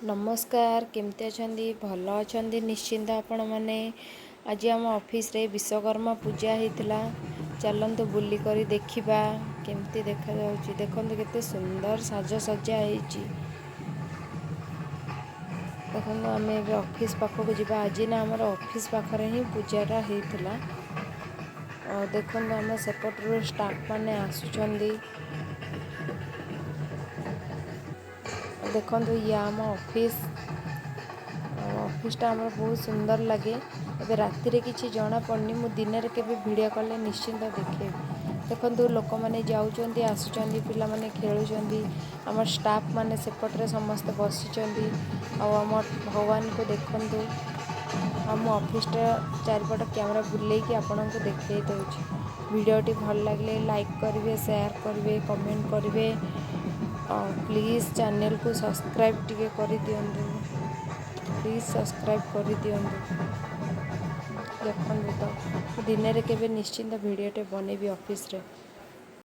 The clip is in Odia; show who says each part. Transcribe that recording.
Speaker 1: ନମସ୍କାର, କେମିତି ଅଛନ୍ତି? ଭଲ ଅଛନ୍ତି ନିଶ୍ଚିନ୍ତ ଆପଣମାନେ। ଆଜି ଆମ ଅଫିସରେ ବିଶ୍ୱକର୍ମା ପୂଜା ହେଇଥିଲା। ଚାଲନ୍ତୁ ବୁଲିକରି ଦେଖିବା କେମିତି ଦେଖାଯାଉଛି। ଦେଖନ୍ତୁ, କେତେ ସୁନ୍ଦର ସାଜସଜ୍ଜା ହେଇଛି। ଦେଖନ୍ତୁ, ଆମେ ଏବେ ଅଫିସ୍ ପାଖକୁ ଯିବା। ଆଜି ନା ଆମର ଅଫିସ୍ ପାଖରେ ହିଁ ପୂଜାଟା ହେଇଥିଲା। ଆଉ ଦେଖନ୍ତୁ, ଆମ ସେପଟରୁ ଷ୍ଟାଫ୍ ମାନେ ଆସୁଛନ୍ତି। ଦେଖନ୍ତୁ, ଇଏ ଆମ ଅଫିସ୍। ଆଉ ଅଫିସଟା ଆମର ବହୁତ ସୁନ୍ଦର ଲାଗେ। ଏବେ ରାତିରେ କିଛି ଜଣାପଡ଼ୁନି। ମୁଁ ଦିନରେ କେବେ ଭିଡ଼ିଓ କଲେ ନିଶ୍ଚିନ୍ତ ଦେଖେଇବି। ଦେଖନ୍ତୁ, ଲୋକମାନେ ଯାଉଛନ୍ତି, ଆସୁଛନ୍ତି, ପିଲାମାନେ ଖେଳୁଛନ୍ତି। ଆମ ଷ୍ଟାଫ୍ ମାନେ ସେପଟରେ ସମସ୍ତେ ବସିଛନ୍ତି। ଆଉ ଆମ ଭଗବାନଙ୍କୁ ଦେଖନ୍ତୁ। ଆଉ ମୁଁ ଅଫିସଟା ଚାରିପଟ କ୍ୟାମେରା ବୁଲେଇକି ଆପଣଙ୍କୁ ଦେଖେଇ ଦେଉଛି। ଭିଡ଼ିଓଟି ଭଲ ଲାଗିଲେ ଲାଇକ୍ କରିବେ, ସେୟାର କରିବେ, କମେଣ୍ଟ କରିବେ ଆଉ ପ୍ଲିଜ୍ ଚ୍ୟାନେଲକୁ ସବସ୍କ୍ରାଇବ୍ ଟିକେ କରିଦିଅନ୍ତୁ। ପ୍ଲିଜ୍ ସବସ୍କ୍ରାଇବ୍ କରିଦିଅନ୍ତୁ। ଦେଖନ୍ତୁ ତ, ଦିନରେ କେବେ ନିଶ୍ଚିନ୍ତ ଭିଡ଼ିଓଟେ ବନେଇବି ଅଫିସରେ।